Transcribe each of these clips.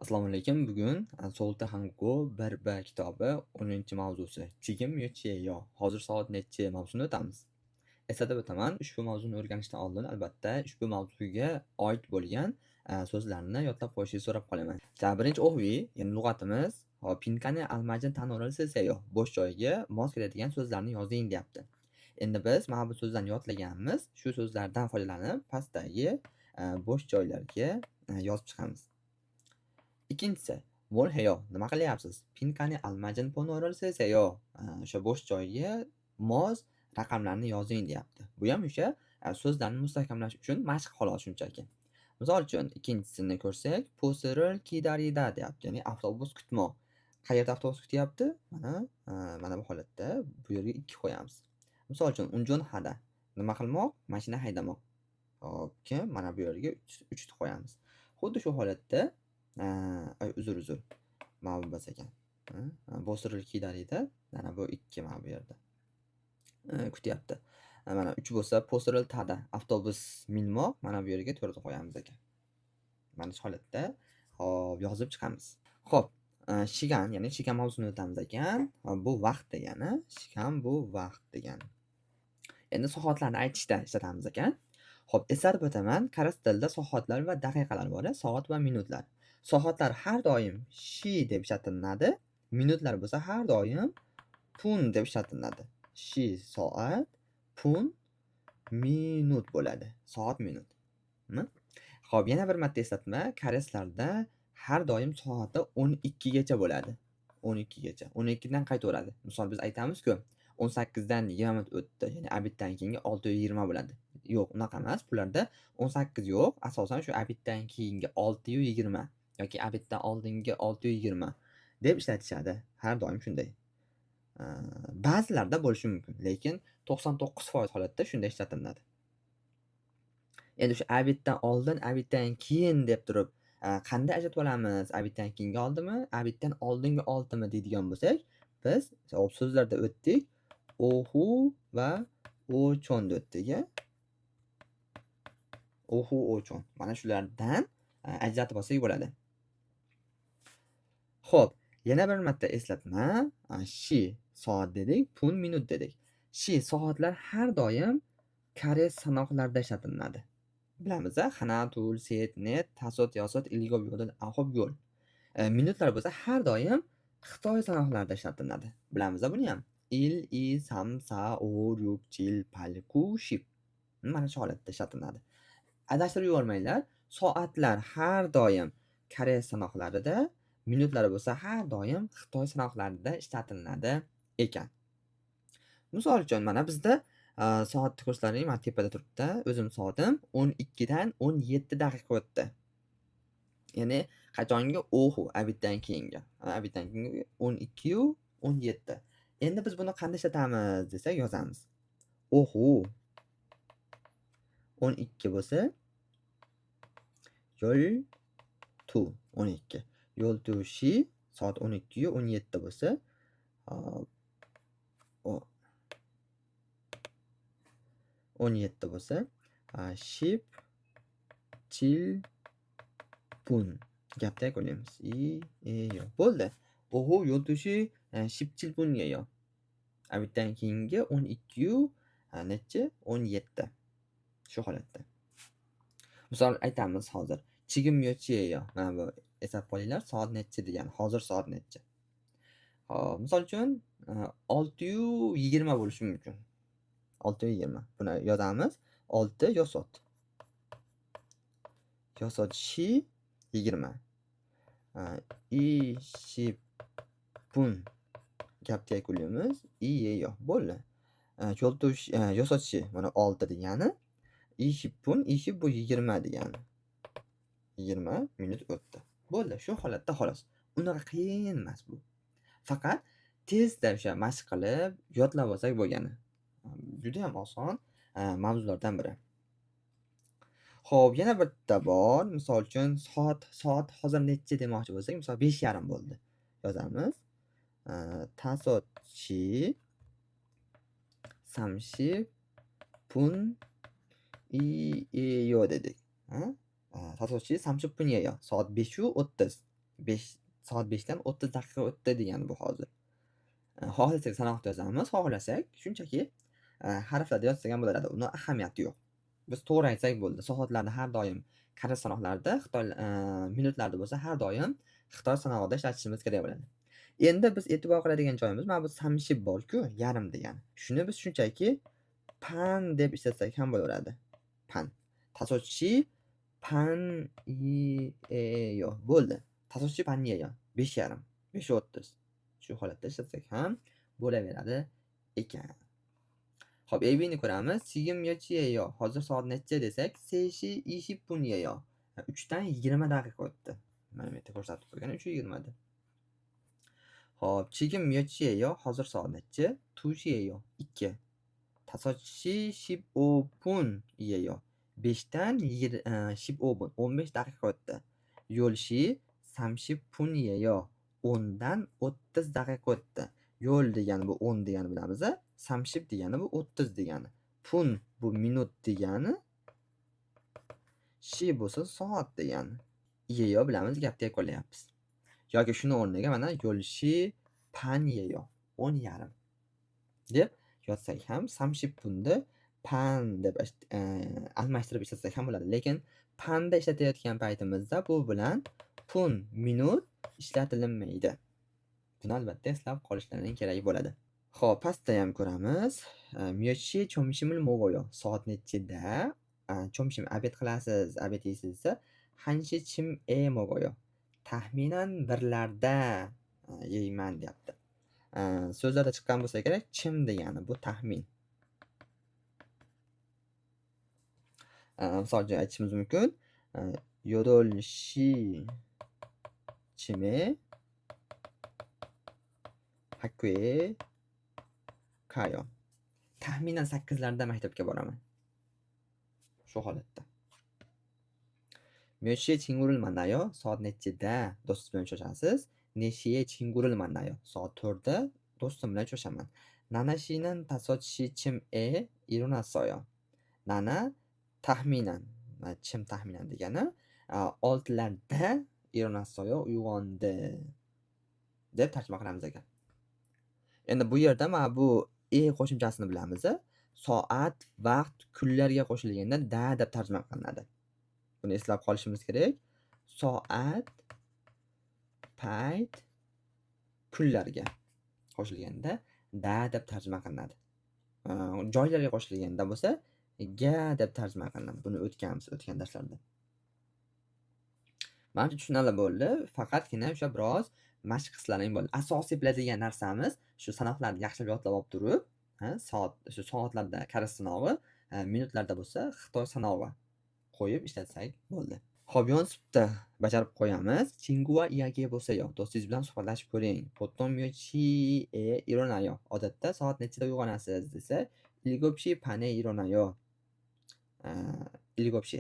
Assalomu alaykum. Bugun Solta Hangugo 1B kitobi 10-mavzusi 지금 몇 시예요? Hozir soat nechi mavzusini o'tamiz. Eslatib o'taman, ushbu mavzuni o'rganishdan oldin albatta ushbu mavzuga oid bo'lgan so'zlarni yodlab qo'yishingizni so'rab qolaman. Birinchi 어휘, ya'ni lug'atimiz, hop, 빈칸에 알맞은 단어를 쓰세요. Bo'sh joyga mos keladigan so'zlarni yozing deyapti. Endi biz mana bu so'zlarni yodlaganmiz. Shu so'zlardan foydalanib pastdagi bo'sh joylarga yozib chiqamiz. Ikkinchisi, 뭘 해요? Nima qilyapsiz? 빈칸에 알맞은 번호를 쓰세요. O'sha bo'sh joyga mos raqamlarni yozing deyapti. Bu ham o'sha so'zlarni mustahkamlash uchun mashq xolos shunchaki. Misol uchun, ikkinchisini ko'rsak, 버스를 기다리다 deyapti, ya'ni avtobus kutmoq. Qayerda avtobus kutyapti? Mana bu holatda bu yerga 2 qo'yamiz. Misol uchun, 운전하다. Nima qilmoq? Mashina haydamoq. Hop, kim? Mana bu yerga 3 ni qo'yamiz. Xuddi shu holatda, ay, uzr, uzr. Mana bu emas ekan. 버스를 기다리다. Mana bu 2 mana bu yerda. Kutyapti. Mana 3 bo'lsa, 버스를 타다. Avtobus minmoq. Mana bu yerga 4 qo'yamiz ekan. Mana shu holatda hop yozib chiqamiz. Xo'p, 시간, ya'ni 시간 mavzusini o'tamiz ekan. Bu vaqt degani, 시간 bu vaqt degani. Endi soatlarni aytishda ishlatamiz ekan. Xo'p, eslatib o'taman, koreys tilida soatlar va daqiqalar bor, soat va minutlar. Soatlar har doim 시 deb ishlatiladi, minutlar bo'lsa har doim 분 deb ishlatiladi. 시 soat, 분 minut bo'ladi. Soat, minut. Xo'p, yana bir marta eslatma, koreyslarda har doim soati 12 gacha bo'ladi. 12 gacha. 12 dan qaytaveradi. Misol biz aytamiz-ku, 18 dan 20 minut o'tdi, ya'ni обед dan keyingi 6:20 bo'ladi. Yo'q, unaqa emas. Bularda 18 yo'q, asosan shu обед dan keyingi 6:20 yoki обед dan oldingi 6:20 deb ishlatishadi. Har doim shunday. Ba'zilarda bo'lishi mumkin, lekin 99% holatda shunday ishlatiladi. Endi o'sha обед dan oldin, обед dan keyin deb turib, qanday ajratib olamiz? Обед dan keyingi oldimi, обед dan oldingi oltimi deydigan bo'lsak, biz hop so'zlarda o'tdik. 오후 va 오전 o'tdik, a. 오후, 오전. Mana shulardan ajratib olsak bo'ladi. Xo'p, yana bir marta eslatma. 시 soat dedik, 분 minut dedik. 시 soatlar har doim koreys sanoqlarida ishlatiladi. Bilamiz, a? 하나, 둘, 셋, 넷, 다섯, 여섯, 일곱, 여덟, 아홉, 열. Minutlar bo'lsa har doim Xitoy sanoqlarida ishlatiladi. Bilamiz buni ham. 일, 이, 삼, 사, 오, 육, 칠, 팔, 구, 십. Mana shu holatda ishlatiladi. Adashtirib yubormanglar. Soatlar har doim koreys sanoqlarida, minutlar bo'lsa har doim Xitoy sanoqlarida ishlatiladi ekan. Misol uchun, mana bizda soatni ko'rsalaring, mana tepada turibdi. O'zim soatim 12 dan 17 daqiqa o'tdi. Ya'ni qachongi? 오후, обед dan keyingi. Обед dan keyingi 12:17. Endi biz buni qanday ishlatamiz desak, yozamiz. 오후 12 bo'lsa 열두 12. 열두 시 soat 12:17 bo'lsa, hop, o 17 bo'lsa, 십칠 분 gapni yakunlaymiz. 이, 예, 요. Bo'ldi. 오후 열두 시 십칠 분이에요. Обед dan keyingi 12 yu nechi? 17. Shu holatda. Misol aytamiz hozir. 지금 몇 시예요? Mana bu eslab qolinglar, soat nechi degani. Hozir soat nechi? Hop, misol uchun, 6:20 bo'lishi mumkin. 6:20. Buni yozamiz. 6 여섯. 여섯 시 20. 이십 분 gapni yakunlaymiz. 이예요. Bo'ldi. 열두 시, 여섯 시 mana 6 degani. 이십 분, 이십 bu 20 degani. 20 minut o'tdi. Bo'ldi, shu holatda xolos. Unaqa qiyin emas bu. Faqat tezda o'sha mashq qilib, yodlab olsak bo'lgani. Judayam oson mavzulardan biri. Xo'p, yana bitta bor. Misol uchun, soat hozir nechi demoqchi bo'lsak, misol 5:30 bo'ldi. Yozamiz. 다섯 시 삼십 분 이에요 dedik. 다섯 시 삼십 분이에요. Soat 5:30. 5 soat 5 dan 30 daqiqa o'tdi degani bu hozir. Xohlasak sanoqda yozamiz, xohlasak shunchaki harflarda yozsak ham bo'ladi. Uni ahamiyati yo'q. Biz to'g'ri aytsak bo'ldi. Soatlarni har doim koreys sanoqlarida, Xitoy minutlarda bo'lsa har doim Xitoy sanog'ida ishlatishimiz kerak bo'ladi. Endi biz e'tibor qiladigan joyimiz mana bu samshib bor-ku, yarim degani. Shuni biz shunchaki pan deb ishlatsak ham bo'laveradi. Pan. Tasochi pan yeyo bo'ldi. Tasochi pan yeyo. 5:30, 5:30. Shu holatda ishlatsak ham bo'laveradi ekan. Xo'p, ABni ko'ramiz. Sigim yochiyeyo. Hozir soat necha desak, seshi ishi pun yeyo. 3 dan 20 daqiqa o'tdi. Mana bu yerda ko'rsatib qo'ygan 3:20 da. Xo'p, chigim yochiyeyo. Hozir soat necha? Tushiyeyo. 2. Tasochi shib o pun yeyo. 5 dan shib o pun 15 daqiqa o'tdi. Yo'lshi samshi pun yeyo. 10 dan 30 daqiqa o'tdi. Yo'l degani bu 10 degani bilamiz. Samshib degani bu 30 degani. Pun bu minut degani. Shi bo'lsa soat degani. Yeyo bilamiz, gapni yakunlayapmiz. Yoki shuni o'rniga mana yo'lshi pan yeyo 10:30 deb yozsak ham samshib punni pan deb almashtirib ishlatsak ham bo'ladi. Lekin panda ishlatayotgan paytimizda bu bilan pun minut ishlatilinmaydi. Buni albatta eslab qolishlaring kerak bo'ladi. Xo'p, pastda ham ko'ramiz. Myochi chomshimil mogoyo. Soat nechida chomshim obed qilasiz, obed yeysiz desa, hanshi chim e mogoyo. Taxminan birlarda yeyman deyapti. So'zlarda chiqqan bo'lsa kerak, chim degani bu taxmin. Misol uchun aytishimiz mumkin. Yodolshi chime hakue kayo. Taxminan 8larda maktabga boraman. Shu holatda. Myochi chinguril manayo. Soat nechida do'stingiz bilan uchrashasiz? Neshiye chinguril manayo. Soat 4 da do'stim bilan uchrashaman. Nanashinan tasochi chim e ironasoyo. Nana taxminan, chim taxminan degani 6larda ironasoyo uyg'ondi deb tarjima qilamiz ekan. Endi bu yerda mana bu e qo'shimchasini bilamiz. Soat, vaqt, kunlarga qo'shilganda da deb tarjima qilinadi. Buni eslab qolishimiz kerak. Soat, payt, kunlarga qo'shilganda da deb tarjima qilinadi. Joylarga qo'shilganda bo'lsa ga deb tarjima qilinadi. Buni o'tganmiz o'tgan darslarda. Manimcha tushunarli bo'ldi. Faqatgina o'sha biroz mashq qilsalaring bo'ldi. Asosiy biladigan narsamiz shu sanoqlarni yaxshilab yodlab olib turib, soat, shu soatlarda koreys sanog'i, minutlarda bo'lsa Xitoy sanog'i qo'yib ishlatsak bo'ldi. Xo'p, yonsibda bajarib qo'yamiz. Chingua iyagi bo'lsa yo'q. Do'stingiz bilan suhbatlashib ko'ring. Potom yochi e ironayo. Odatda soat nechida uyg'onasiz desa, ilgopshi pane ironayo. Ilgopshi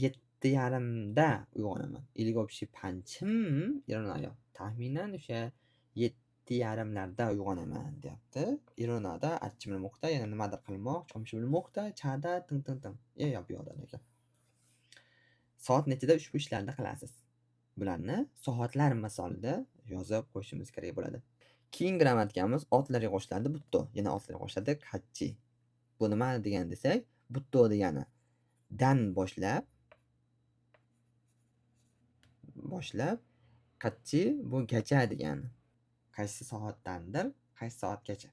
7:30da uyg'onaman. Ilgopshi panchim ironayo. Taxminan o'sha 7:30larda uyg'onaman deyapti. Ironada achimilmoqda, yana nimadir qilmoq, chomshilmoqda, chada ting ting ting. Bu yoqdan ekan. Soat nechida ushbu ishlarni qilasiz? Bularni soatlar misolida yozib qo'yishimiz kerak bo'ladi. Keyin grammatikamiz otlarga qo'shiladi butto. Yana otlarga qo'shiladi kachi. Bu nima degani desak, butto degani dan boshlab kachi bu gacha degani. Qaysi soatdandir, qaysi soatgacha.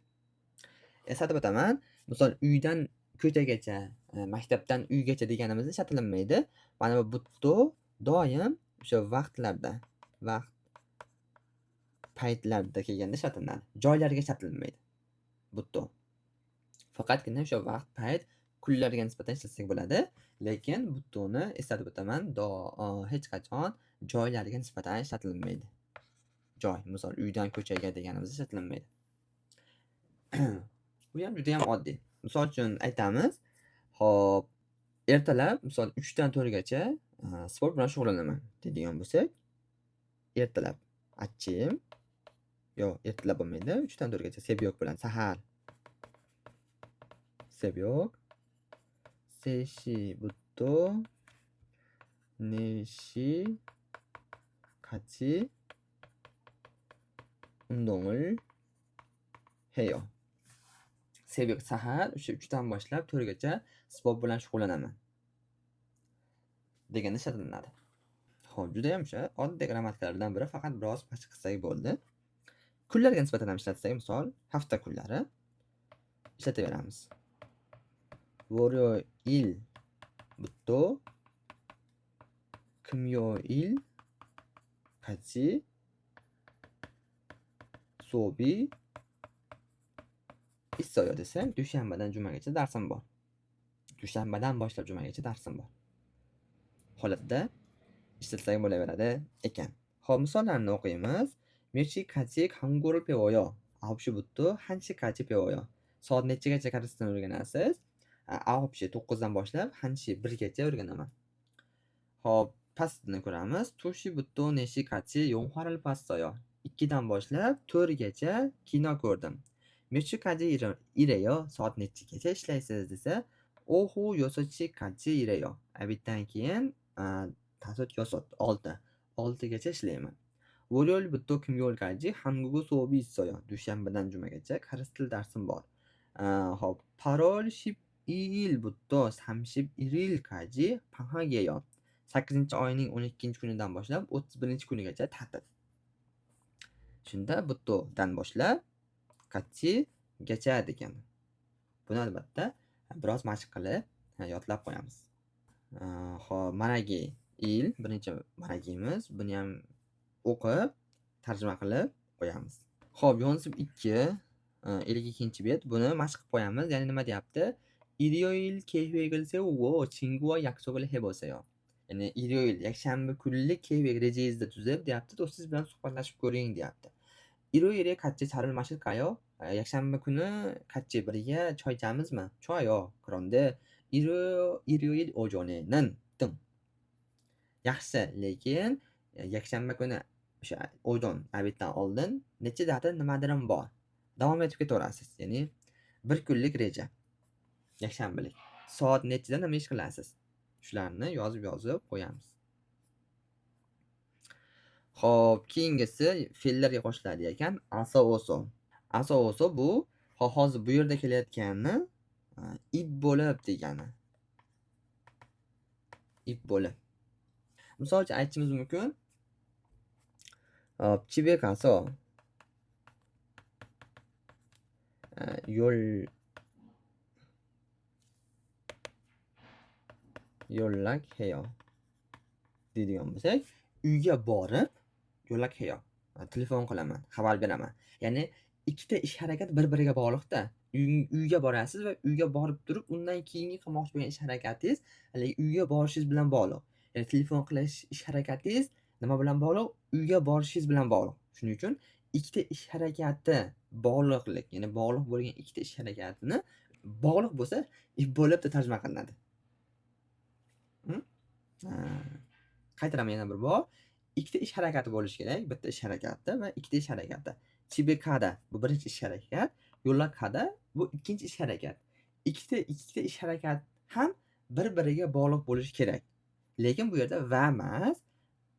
Eslatib o'taman, misol uydan ko'chagacha, maktabdan uygacha deganimizda ishlatilinmaydi. Mana bu butto doim o'sha vaqtlarda, vaqt paytlarda kelganda ishlatiladi. Joylarga ishlatilmaydi butto. Faqatgina o'sha vaqt, payt, kunlarga nisbatan ishlatsak bo'ladi. Lekin buttoni eslatib o'taman, hech qachon joylarga nisbatan ishlatilmaydi. Joy, misol uydan ko'chaga deganimizda ishlatilmaydi. Bu ham juda ham oddiy. Misol uchun aytamiz, xo'p, ertalab misol 3 dan 4 gacha sport bilan shug'ullanaman deydigan bo'lsak, ertalab achim, yo'q, ertalab bo'lmaydi, 3 dan 4 gacha sebyok bilan sahar. Sebyok seshi butto neshi 같이 운동을 해요. Sebek sahar o'sha 3 dan boshlab 4 gacha sport bilan shug'ullanaman deganda ishlatiladi. Xo'p, juda ham o'sha oddiy grammatikalardan biri, faqat biroz mashq qilsak bo'ldi. Kunlarga nisbatan ham ishlatsak, misol hafta kunlari ishlataveramiz. 월요일부터 금요일까지 수업이 있어요 desam, dushanbadan jumagacha darsim bor. Dushanbadan boshlab jumagacha darsim bor. Holatda ishlatsak bo'laveradi ekan. Xo'p, misollarni o'qiymiz. 몇 시까지 한국어를 배워요? 9시부터 1시까지 배워요. Soat nechagacha koreys tilini o'rganasiz? 9 9dan boshlab 1 1gacha o'rganaman. Xo'p, pastini ko'ramiz. 2시부터 4시까지 영화를 봤어요. 2dan boshlab 4gacha kino ko'rdim. 몇 시까지 일해요? Soat nechagacha ishlaysiz desa, 오후 6시까지 일해요. Обедdan keyin 다섯 여섯 6. 6gacha ishlayman. 월요일부터 금요일까지 한국어 수업이 있어요. dushanbadan jumagacha koreys tili darsim bor. Xo'p, 8월 12일부터 31일까지 방학이에요. 8-oyning 12-kunidan boshlab 31-kunigacha ta'til. Shunda 부터dan boshlab 같이 gacha degani. Buni albatta biroz mashq qilib yodlab qo'yamiz. Xo'p, 말하기 1 birinchi 말하기imiz. Buni ham o'qib tarjima qilib qo'yamiz. Xo'p, 연습 2 52-bet. Buni mashq qilib qo'yamiz. Ya'ni nima deyapti? 일요일 계획을 세우고 친구와 약속을 해보세요. Ya'ni 일요일 yakshanba kunlik 계획 rejangizni tuzib deyapti, do'stingiz bilan suhbatlashib ko'ring deyapti. 일요일에 같이 차를 마실까요? Yakshanba kuni 같이 birga choy ichamizmi? 좋아요. 그런데 일요일 오전에는 등. Yaxshi, lekin yakshanba kuni o'sha 오전 обедdan oldin nechadadir nimadirim bor. Davom etib ketaverasiz. Ya'ni bir kunlik reja. Yakshanbalik. Soat nechida nima ish qilasiz? Shularni yozib-yozib qo'yamiz. Xo'p, keyingisi fe'llarga qo'shiladi ekan. 아서 어서. 아서 어서 bu hozir bu yerda kelayotgani ip bo'lib degani. Ip bo'lib. Misol uchun aytishimiz mumkin. Hop, 집에 가서 연락해요 deydigan bo'lsak, uyga borib 연락해요. Telefon qilaman, xabar beraman. Ya'ni ikkita ish harakat bir-biriga bog'liqda. Uyga borasiz va uyga borib turib, undan keyingi qilmoqchi bo'lgan ish harakatingiz haligi uyga borishingiz bilan bog'liq. Ya'ni telefon qilish ish harakatingiz nima bilan bog'liq? Uyga borishingiz bilan bog'liq. Shuning uchun ikkita ish harakati bog'liqlik, ya'ni bog'liq bo'lgan ikkita ish harakatini bog'liq bo'lsa, bo'lib deb tarjima qilinadi. Qaytaraman yana bir bor. Ikkita ish harakati bo'lishi kerak, bitta ish harakati va ikkita ish harakati. 집에 가다 bu birinchi ish harakat, 연락하다 bu ikkinchi ish harakat. Ikkita ish harakat ham bir-biriga bog'liq bo'lishi kerak. Lekin bu yerda va emas,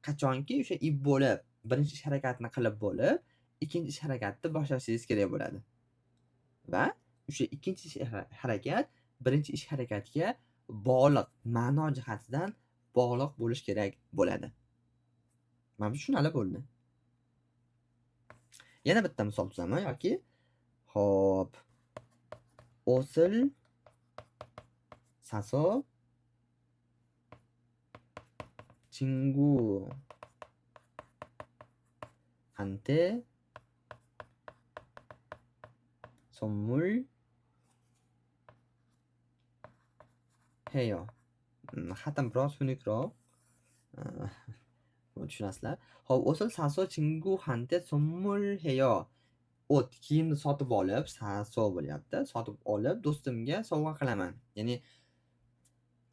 qachonki o'sha ip bo'lib birinchi ish harakatini qilib bo'lib, ikkinchi ish harakatni boshlashingiz kerak bo'ladi. Va o'sha ikkinchi ish harakat birinchi ish harakatga bog'liq, ma'no jihatidan bog'liq bo'lish kerak bo'ladi. Mana bu tushunarli bo'ldi. Yana bitta misol tuzaman yoki xo'p, 옷을 사서 친구한테 선물해요. Xatim biroz xunukroq. Buni tushunasizlar. Xo'p, 옷을 사서 친구한테 선물해요. O't kiyimni sotib olib, 사서 bo'lyapti. Sotib olib do'stimga sovg'a qilaman. Ya'ni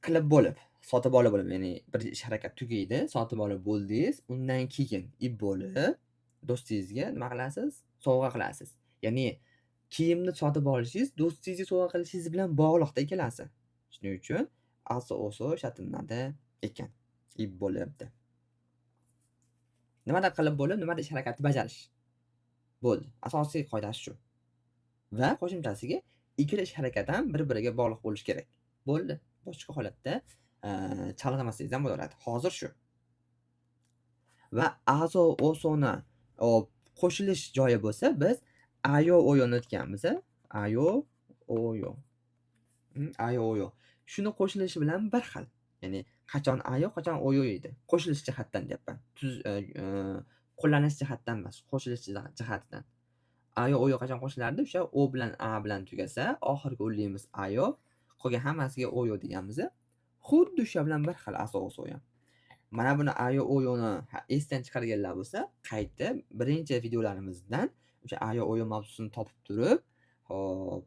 qilib bo'lib, sotib olib bo'lib, ya'ni bir ish harakat tugaydi, sotib olib bo'ldingiz, undan keyin ip bo'lib do'stingizga nima qilasiz? Sovg'a qilasiz. Ya'ni kiyimni sotib olishingiz do'stingizga sovg'a qilishingiz bilan bog'liqda ikkalasi. Shuning uchun asa oso ishlatiladi ekan. Ip bo'lyapti. Nimada qilib bo'lib, nimada ish harakatni bajarish. Bo'ldi. Asosiy qoidasi shu. Va qo'shimchasiga ikkala ish harakat ham bir-biriga bog'liq bo'lishi kerak. Bo'ldi. Boshqa holatda chalg'imasangiz ham bo'laveradi. Hozir shu. Va azo osoni qo'shilish joyi bo'lsa, biz ayo oyoni o'tganmiz. Ayo oyo. Ayo oyo. Shuni qo'shilishi bilan bir xil. Ya'ni qachon ayo, qachon oyo edi. Qo'shilish jihatdan deyapman. Tuz qo'llanish jihatdan emas, qo'shilish jihatidan. Ayo oyo qachon qo'shilardi? O'sha o bilan a bilan tugasa, oxirgi unlimiz ayo, qolgan hammasiga oyo deganmiz. Xuddi o'sha bilan bir xil aso oso ham. Mana buni ayo oyoni esdan chiqarganlar bo'lsa, qaytib birinchi videolarimizdan o'sha ayo oyo mavzusini topib turib, hop,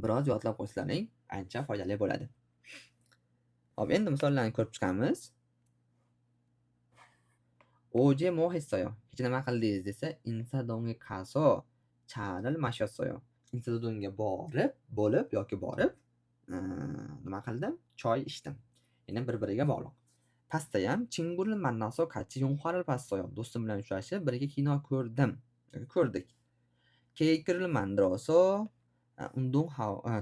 biroz yodlab qo'ysalaring ancha foydali bo'ladi. Hop, endi misollarni ko'rib chiqamiz. Oje mo hessoyo. Kecha nima qildingiz desa, Insadonga qaso charil mashassoyo. Insadonga borib, bo'lib yoki borib, nima qildim? Choy ichdim. Ya'ni bir-biriga bog'liq. Pastda ham chinguril mannaso kachi yonxaril passoyo. Do'stim bilan uchrashib, birga kino ko'rdim. Yoki ko'rdik. Keykiril mandroso undong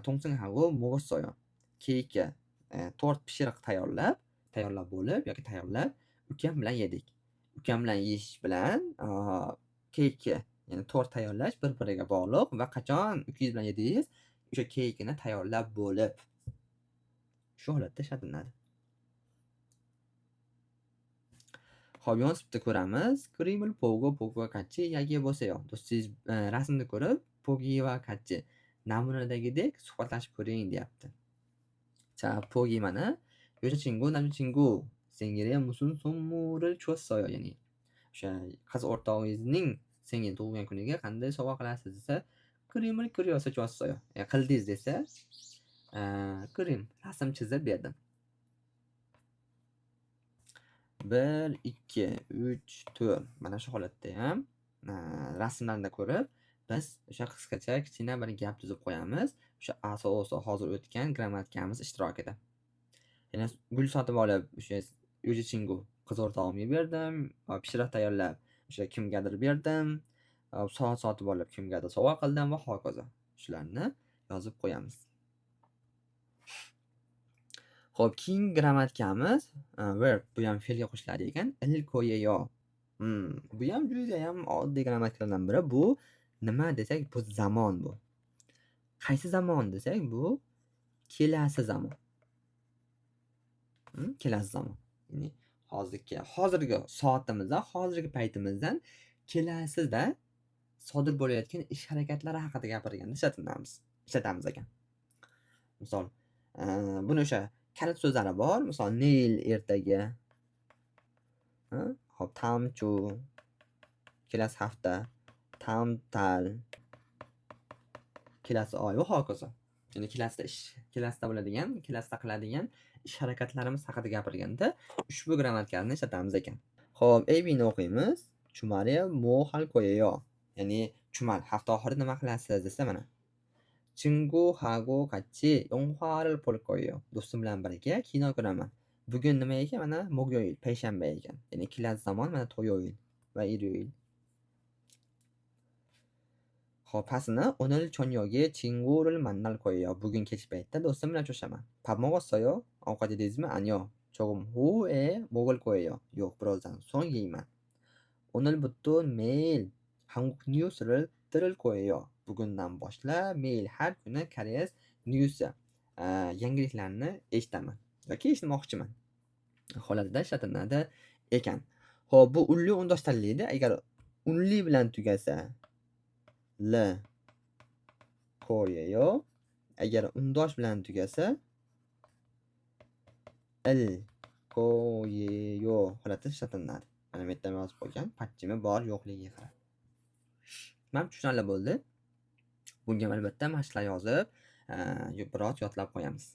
tongsinghago mog'ossoyo. Keyka tort pishiriq tayyorlab bo'lib yoki tayyorlab ukam bilan yedik. Ukam bilan yeyish bilan keyki, ya'ni tort tayyorlash bir-biriga bog'liq va qachon ukangiz bilan yedingiz, o'sha keykini tayyorlab bo'lib shu holatda ishlatiladi. Xo'p, yonsibda ko'ramiz. Krimil pogo pogo kachi yagi bo'lsa-yo. Do'stingiz rasmni ko'rib, pogi va kachi namunadagidek suhbatlashib ko'ring deyapti. Cha pogi mana yo'cha chingu namchingu sengiri musun so'mmuril cho'ssoyo, ya'ni o'sha qiz o'rtog'ingizning senga tug'ilgan kuniga qanday sovg'a qilasiz desa, krimil kiryosa cho'ssoyo. Qildingiz desa, krim rasm chizib berdim. 1 2 3 4 mana shu holatda ham rasmlarni ko'rib biz o'sha qisqacha kichkina bir gap tuzib qo'yamiz. O'sha aso oso hozir o'tgan grammatikamiz ishtirokida. Ya'ni gul sotib olib o'sha yo'jichingu qiz o'rtog'imga berdim, pishiriq tayyorlab o'sha kimgadir berdim, soat sotib olib kimgadir sovg'a qildim va hokazo. Shularni yozib qo'yamiz. Xo'p, keyingi grammatikamiz verb, bu ham fe'lga qo'shiladi ekan. Il koyeyo. Bu ham juda ham oddiy grammatikalardan biri. Bu nima desak, bu zamon bu. Qaysi zamon desak, bu kelasi zamon. Kelasi zamon. Ya'ni hozirgi soatimizdan, hozirgi paytimizdan kelasida sodir bo'layotgan ish harakatlari haqida gapirganda ishlatamiz ekan. Misol, buni o'sha kalit so'zlari bor. Misol, nil ertaga, hop, tamchu kelasi hafta, tamtal kelasi oy va hokazo. Ya'ni kelasida ish, kelasida bo'ladigan, kelasida qiladigan ish harakatlarimiz haqida gapirganda ushbu grammatikani ishlatamiz ekan. Xo'p, ABni o'qiymiz. Chumari mo hal ko'yayo. Ya'ni chumal hafta oxirida nima qilasiz desa mana. Chingu hago kachi yonghwaril pol ko'yayo. Do'stim bilan birga kino ko'raman. Bugun nima ekan? Mana mogyoyil, payshanba ekan. Ya'ni kelasi zamon mana to'yoyil va iryoyil. Xo'p, pastini o'nil chonyogi chinguril mannal ko'yayo. Bugun kech paytda do'stim bilan uchrashaman. Pabmog'ossoyo, ovqat yedingizmi? Anyo. Chog'im hu e mog'il ko'yayo. Yo'q, birozdan so'ng yeyman. O'nil butun meyl hanguk newsril tiril ko'yayo. Bugundan boshlab meyl har kuni koreys newsi yangiliklarni eshitaman yoki eshitmoqchiman. Holatida ishlatiladi ekan. Xo'p, bu unli undosh tanlaydi. Agar unli bilan tugasa l ko'yayo, agar undosh bilan tugasa il ko'yayo holatida ishlatiladi. Mana bu yerda ham yozib qo'ygan, patchimi bor yo'qligiga qarab. Mana tushunarli bo'ldi. Bunga ham albatta mashqlar yozib, biroz yodlab qo'yamiz.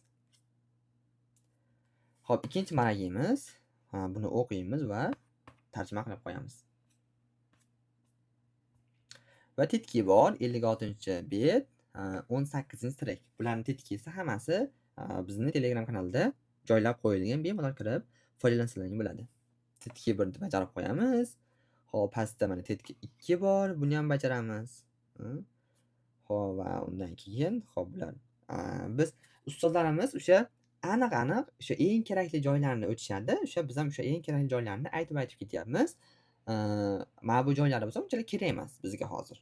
Xo'p, ikkinchi maragimiz, buni o'qiymiz va tarjima qilib qo'yamiz. Va tetki bor, 56-bet, 18-trek. Bularning tetkisi hammasi bizning Telegram kanalida joylab qo'yilgan, bemalol kirib foydalansalaring bo'ladi. Tetki birni bajarib qo'yamiz. Xo'p, pastda mana tetki 2 bor, buni ham bajaramiz. Xo'p, va undan keyin xo'p bular biz ustozlarimiz o'sha aniq-aniq o'sha eng kerakli joylarni o'tishadi. O'sha biz ham o'sha eng kerakli joylarni aytib-aytib ketyapmiz. Mana bu joylari bo'lsa unchalik kerak emas bizga hozir.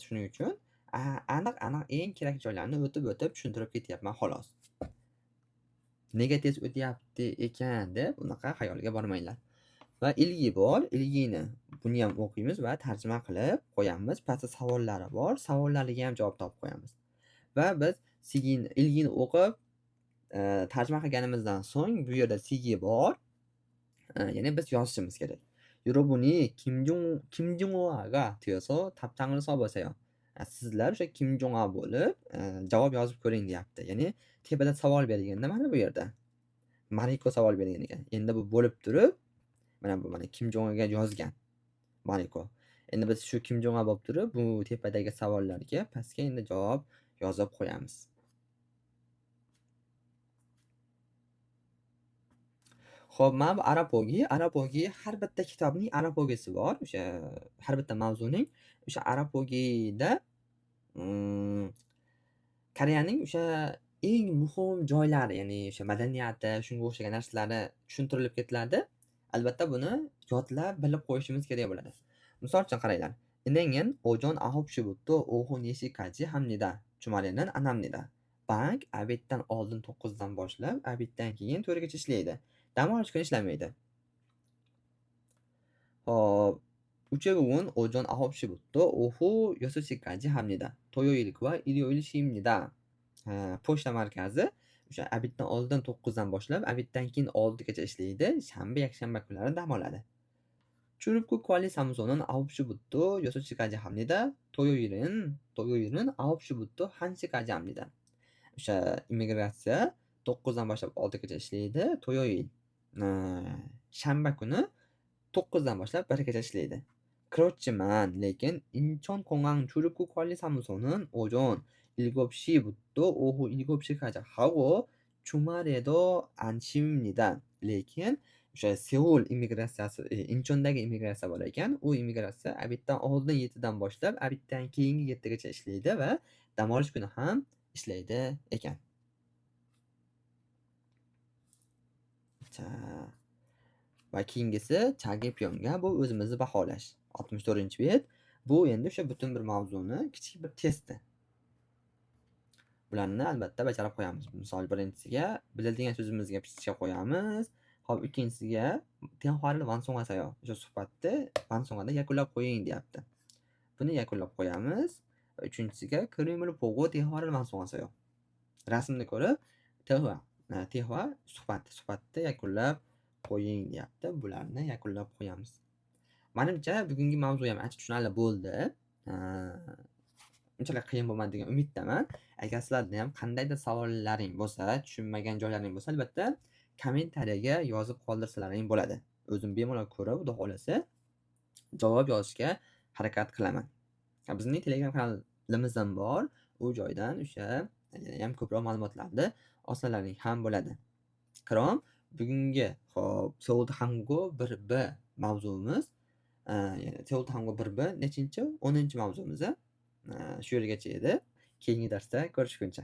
Shuning uchun aniq-aniq eng kerakli joylarni o'tib-o'tib tushuntirib ketyapman xolos. Nega tez o'tyapti ekan deb unaqa xayolga bormanglar. Va ilgi bor, ilgini buni ham o'qiymiz va tarjima qilib qo'yamiz. Pastda savollari bor, savollariga ham javob topib qo'yamiz. Va biz ilgini o'qib, tarjima qilganimizdan so'ng bu yerda sigi bor. Ya'ni biz yozishimiz kerak. 여러분이 김종호가 되어서 답장을 써보세요. Sizlar o'sha Kim Jong-a bo'lib, javob yozib ko'ring deyapti. Ya'ni tepada savol berganda mana bu yerda Mariko savol bergan ekan. Endi bu bo'lib turib, mana bu mana Kim Jong-ga yozgan Mariko. Endi biz shu Kim Jong-a bo'lib turib, bu tepadagi savollarga pastga endi javob yozib qo'yamiz. Xo'p, mana bu Arapogi, Arapogi har bitta kitobning Arapogisi bor. O'sha har bitta mavzuning o'sha Arapogida Koreyaning o'sha eng muhim joylari, ya'ni o'sha madaniyati, shunga o'xshagan narsalari tushuntirilib ketiladi. Albatta buni yodlab bilib qo'yishimiz kerak bo'ladi. Misol uchun qaranglar. 은행은 오전 9시부터 오후 4시까지 합니다. 주말에는 안 합니다. Bank obeddan oldin 9dan boshlab obeddan keyin 4gacha ishlaydi. Dam olish kuni ishlamaydi. Xo'p, 우체국은 오전 9시부터 오후 6시까지 합니다. 토요일과 일요일 쉽니다. Pochta markazi o'sha obeddan oldin 9dan boshlab obeddan keyin 6gacha ishlaydi. Shanba, yakshanba kunlari dam oladi. 출입국 관리 사무소는 9시부터 6시까지 합니다. 토요일은 9시부터 1시까지 합니다. O'sha immigratsiya 9dan boshlab 6gacha ishlaydi. To'yoil shanba kuni 9dan boshlab 1gacha ishlaydi. 그렇지만 lekin 인천공항 출입국 관리 사무소는 오전 7시부터 오후 7시까지 하고 주말에도 안 쉽니다. Lekin o'sha Seul immigratsiyasi, Inchondagi immigratsiya bor ekan, u immigratsiya obeddan oldin 7dan boshlab obeddan keyingi 7gacha ishlaydi va dam olish kuni ham ishlaydi ekan. Va keyingisi Chagepyonga, bu o'zimizni baholash. 64-bet. Bu endi o'sha butun bir mavzuni kichik bir testi. Bularni albatta bajarib qo'yamiz. Misol birinchisiga biladigan so'zimizga pichcha qo'yamiz. Xo'p, ikkinchisiga Tenxuaril Vansongasayo. O'sha suhbatni Vansongada yakunlab qo'ying deyapti. Buni yakunlab qo'yamiz. Va uchinchisiga Krimil Pogo Tenxuaril Vansongasayo. Rasmni ko'rib Tehva suhbatni yakunlab qo'ying deyapti. Bularni yakunlab qo'yamiz. Menimcha bugungi mavzu ham ancha tushunarli bo'ldi. Unchalik qiyin bo'lmadi degan umiddaman. Agar sizlarda ham qandaydir savollaring bo'lsa, tushunmagan joylaring bo'lsa, albatta kommentariyaga yozib qoldirsalaring bo'ladi. O'zim bemalol ko'rib, xudo xolasa javob yozishga harakat qilaman. Bizning Telegram kanalimiz ham bor. U joydan o'sha yana ham ko'proq ma'lumotlarni olsalaring ham bo'ladi. Qirom bugungi xo'p, Seul Hango 1B mavzumiz, ya'ni Seul Hango 1B nechinchi? 10-mavzumiz. Shu yergacha edi. Keyingi darsda ko'rishguncha.